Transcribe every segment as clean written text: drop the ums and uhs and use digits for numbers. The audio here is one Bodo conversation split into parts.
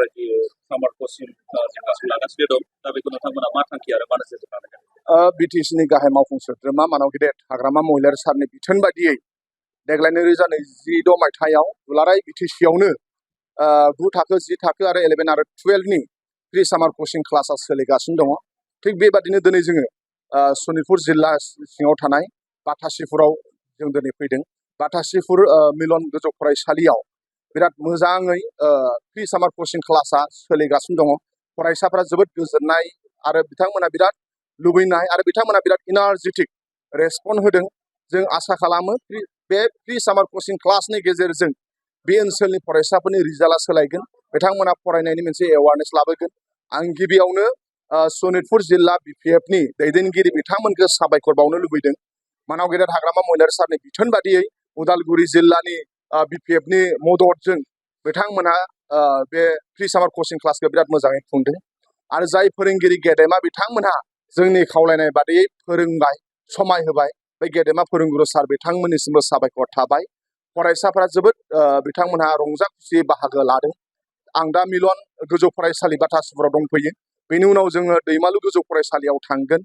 जायफोराखि सामार कचिं क्लास लागासिनो दं दा बेखौ नोंथांमोना मा थांखि आरो मा नोजोरजों लादों? बिटिसिनि गाहाय मावफुं सोद्रोमा मानाव गेदेर हाग्रामा महिलारि सारनि बिथोन बादियै देग्लाय 2026 मायथाइयाव दुलाराय बिटिसियावनो 9 थाखो 10 थाखो आरो 11 आरो 12 नि प्रि सामार कचिं क्लासा सोलिगासिनो दङ। थिग बेबादिनो दिनै जोङो सनितपुर जिल्ला सिङाव थानाय बाथासिफुराव जों दिनै फैदों। बाथासिफुर मिलन गोजौ फरायसालियाव बिराद मोजाङै प्रि सामार कचिं क्लासा सोलिगासिनो दङ। फरायसाफोरा जोबोद गोजोननाय आरो बिथांमोना बिराद लुबैनाय आरो बिथांमोना बिराद इनार्जेटिक रेसपन्ड होदों। जों आसा खालामो बे प्रि सामार कचिं क्लासनि गेजेरजों बे ओनसोलनि फरायसाफोरनि रिजाल्टआ सोलायगोन, बिथांमोना फरायनायनि मोनसे एवारनेस लाबोगोन। आं गिबियावनो सनितपुर जिल्ला BPFनि दैदेनगिरि बिथांमोनखौ साबायखर बावनो लुबैदों। मानाव गेदेर हाग्रामा महिलारि सारनि बिथोन बादियै उदालगुरि जिल्लानि BPFनि मददजों बिथांमोना बे प्रि सामार कचिं क्लासखौ बिराद मोजाङै खुंदों आरो जाय फोरोंगिरि गेदेमा बिथांमोनहा जोंनि खावलायनाय बादियै फोरोंबाय, समाय होबाय, बे गेदेमा फोरोंगुरु सार बिथांमोननिसिमबो साबायखर थाबाय। फरायसाफोरा जोबोद बिथांमोनहा रंजा खुसियै बाहागो लादों। आं दा मिलन गोजौ फरायसालि बाथासिफुराव दंफैयो। बेनि उनाव जोङो दैमालु गोजौ फरायसालियाव थांगोन,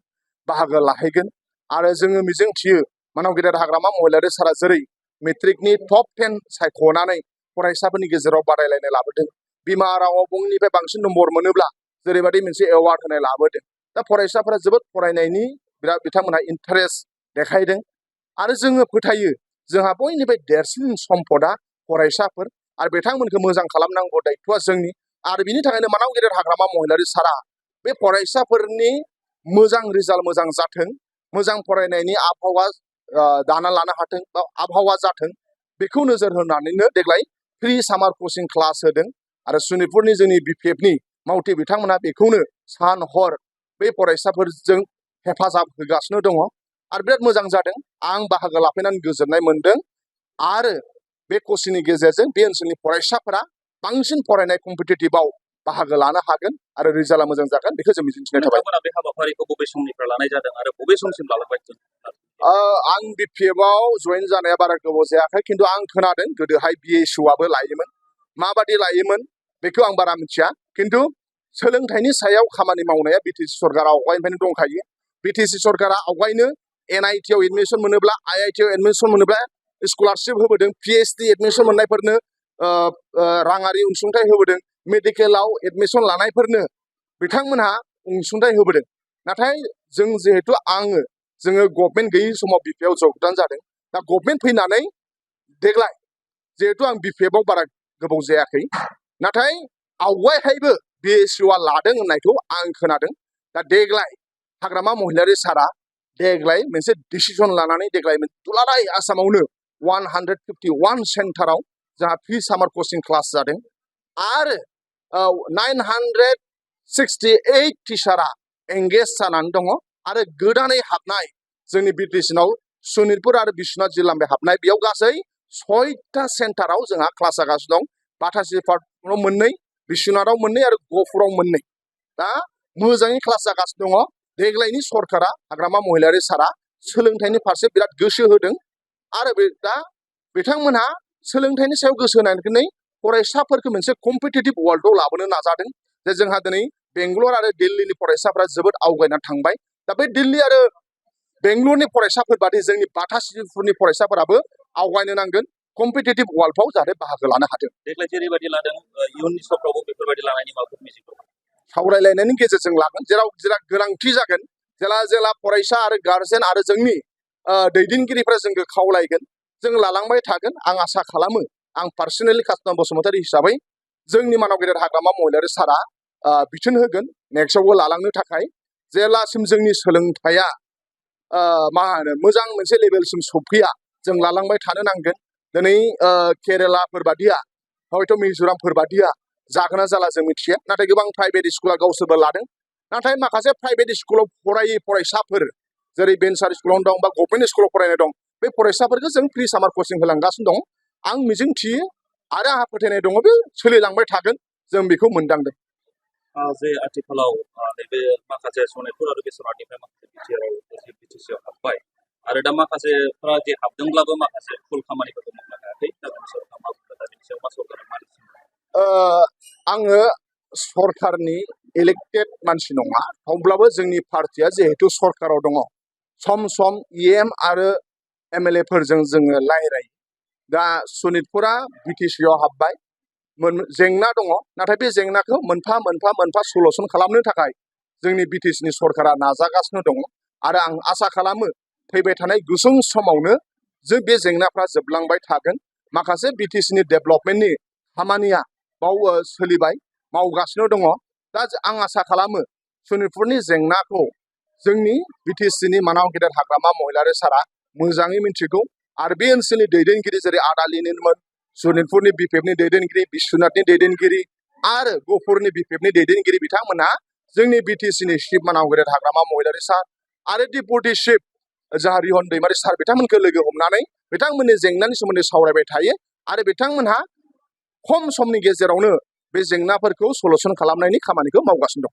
बाहागो लाहैगोन आरो जोङो मिजिंथियो मानाव गेदेर हाग्रामा महिलारि सारा जेरै मेट्रिकनि टप 10 सायख'नानै फरायसाफोरनि गेजेराव बादायलायनाय लाबोदों, बिमा रावाव बयनिफ्राय बांसिन नम्बर मोनोब्ला जेरैबायदि मोनसे एवार्ड होनाय लाबोदों। दा फरायसाफोरा जोबोद फरायनायनि बिराद बिथांमोनहा इन्टारेस्ट देखायदों आरो जोङो फोथायो जोंहा बयनिफ्राय देरसिन सम्पदा फरायसाफोर आरो बिथांमोनखौ मोजां खालामनांगौ दायथ'आ जोंनि। आरो बिनि थाखायनो मानाव गेदेर हाग्रामा महिलारि सारा बे फरायसाफोरनि मोजां रिजाल्ट मोजां जाथों, मोजां फरायनायनि आबहावा दाना लानो हाथों बा आबहावा जाथों, बेखौ नोजोर होनानैनो देग्लाय प्रि सामार कचिं क्लास होदों आरो सनितपुरनि जोंनि BPFनि मावथि बिथांमोना बेखौनो सान हर बे फरायसाफोरजों हेफाजाब होगासिनो दङ आरो बिराद मोजां जादों। आं बाहागो लाफैनानै गोजोननाय मोनदों आरो बे कचिंनि गेजेरजों बे ओनसोलनि फरायसाफोरा बांसिन फरायनाय कम्पिटिटिभआव बाहागो लानो हागोन आरो रिजाल्टआ मोजां जागोन, बेखौ जों मिजिंथिनाय थाबाय। नोंथांमोना बे हाबाफारिखौ बबे समनिफ्राय लानाय जादों आरो बबे समसिम लालांबाय? आं BPFआव जइन जानाया बारा गोबाव जायाखै, खिन्थु आं खोनादों गोदोहाय BSUआबो लायोमोन। माबादि लायोमोन बेखौ आं बारा मिथिया, खिन्थु सोलोंथाइनि सायाव खामानि मावनाया BTC सरकारा आवगायनिफ्रायनो दंखायो। BTC सरकारा आवगायनो NIT आव एडमिसन मोनोब्ला, IIT आव एडमिसन मोनोब्ला स्कलारशिप होबोदों, PhD एडमिसन मोननायफोरनो राङारि अनसुंथाइ होबोदों, मेडिकेलाव एडमिसन लानायफोरनो बिथांमोनहा अनसुंथाइ होबोदों। नाथाय जों जिहेतु जोङो गभर्नमेन्ट गैयै समाव BPFआव जगदान जादों। दा गभर्नमेन्ट फैनानै देग्लाय जिहेतु आं BPFआव बारा गोबाव जायाखै, नाथाय आवगायहायबो BSUआ लादों होननायखौ आं खोनादों। दा देग्लाय हाग्रामा महिलारि सारा देग्लाय मोनसे डिसिसन लानानै देग्लाय दुलाराय आसामावनो 151 सेन्टाराव जोंहा प्रि सामार कचिं क्लास जादों आरो 968 टिचारा एंगेज जानानै दङ आरो गोदानै हाबनाय जोंनि BTCआव सनितपुर आरो बिश्वनाथ जिल्लानिफ्राय हाबनाय बेयाव गासै 6टा सेन्टाराव जोंहा क्लास जागासिनो दं। बाथासिफुराव 2, बिश्वनाथाव 2 आरो गहपुराव 2। दा मोजाङै क्लास जागासिनो दङ। देग्लायनि सरकारा हाग्रामा महिलारि सारा सोलोंथाइनि फारसे बिराद गोसो होदों आरो दा बिथांमोनहा सोलोंथाइनि सायाव गोसो होनानै फरायसाफोरखौ मोनसे कम्पिटिटिभ वर्ल्डआव लाबोनो नाजादों। जे जोंहा दिनै बेंगलर आरो दिल्लीनि फरायसाफोरा जोबोद आवगायनानै थांबाय। दा बे दिल्ली आरो बेंगलरनि फरायसाफोर बादि जोंनि बाथासिफुरनि फरायसाफोराबो आवगायनो नांगोन, कम्पिटिटिभ वर्ल्डआव जाहाथे बाहागो लानो हाथों। देग्लाय जेरैबायदि लादों इयुननि समफ्रावबो बेफोरबायदि लानायनि माबाफोर मिजिं दं? सावरायलायनायनि गेजेरजों लागोन, जेराव गोनांथि जागोन, जेला फरायसा आरो गार्जेन आरो जोंनि दैदेनगिरिफ्रा जोंखौ खावलायगोन, जों लालांबाय थागोन। आं आसा खालामो, आं पार्सनेलि कासनाम बसुमतारी हिसाबै जोंनि मानाव गेदेर हाग्रामा महिलारि सारा बिथोन होगोन नेक्स्टआवबो लालांनो थाखाय। जेब्लासिम जोंनि सोलोंथाइया मोजां मोनसे लेभेलसिम सफैया जों लालांबाय थानो नांगोन। दिनै केरेलाफोर बादिया हयथ' मिज'रामफोर बादिया जागोन ना जाला जों मिथिया, नाथाय गोबां प्राइभेट स्कुला गावसोरबो लादों। नाथाय माखासे प्राइभेट स्कुलाव फरायै फरायसाफोर जेरै भेन्सार स्कुलावनो दं बा गभर्नमेन्ट स्कुलाव फरायनाय दं, बे फरायसाफोरखौ जों प्रि सामार कचिं होलांगासिनो दं। आं मिजिंथियो आरो आंहा फोथायनाय दङ बे सोलिलांबाय थागोन, जों बेखौ मोनदांदों। जे आथिखालाव नैबे माखासे सनितपुर आरो बिश्वनाथनिफ्राय माखासे BTCआव हाबबाय आरो दा माखासेफ्रा जे हाबदोंब्लाबो माखासे फुल खामानिफोरखौ मावनो हायाखै। दा बिनि सायाव मा सरकारा मा आङो सरकारनि इलेक्टेड मानसि नङा अब्लाबो जोंनि पार्टिया जिहेतु सरकाराव दङ सम सम EM आरो MLA फोरजों जोङो रायलायो दा सनितपुरा BTC आव हाबबाय जेंना दङ नाथाय बे जेंनाखौ मोनफा सलुसन खालामनो थाखाय जोंनि BTC नि सरकारा नाजागासिनो दङ आरो आं आसा खालामो फैबाय थानाय गुसुं समावनो जों बे जेंनाफ्रा जोबलांबाय थागोन माखासे BTC नि डेभेलपमेन्टनि खामानिया सोलिबाय मावगासिनो दङ दा आं आसा खालामो सनितपुरनि जेंनाखौ जोंनि BTC नि मानाव गेदेर हाग्रामा महिलारि सारा मोजाङै मिथिगौ आरो बे ओनसोलनि दैदेनगिरि जेरै आदालिनिमोन सनितपुरनि BPF नि दैदेनगिरि बिश्वनाथनि दैदेनगिरि आरो गहपुरनि BPF नि दैदेनगिरि बिथांमोना जोंनि BTC नि चिफ मानाव गेदेर हाग्रामा महिलारि सार आरो डिपुटि चिफ जाहा रिहन दैमारि सार बिथांमोनखौ लोगो हमनानै बिथांमोननि जेंनानि सोमोन्दै सावरायबाय थायो आरो बिथांमोनहा खम समनि गेजेरावनो बे जेंनाफोरखौ सलुसन खालामनायनि खामानिखौ मावगासिनो दं।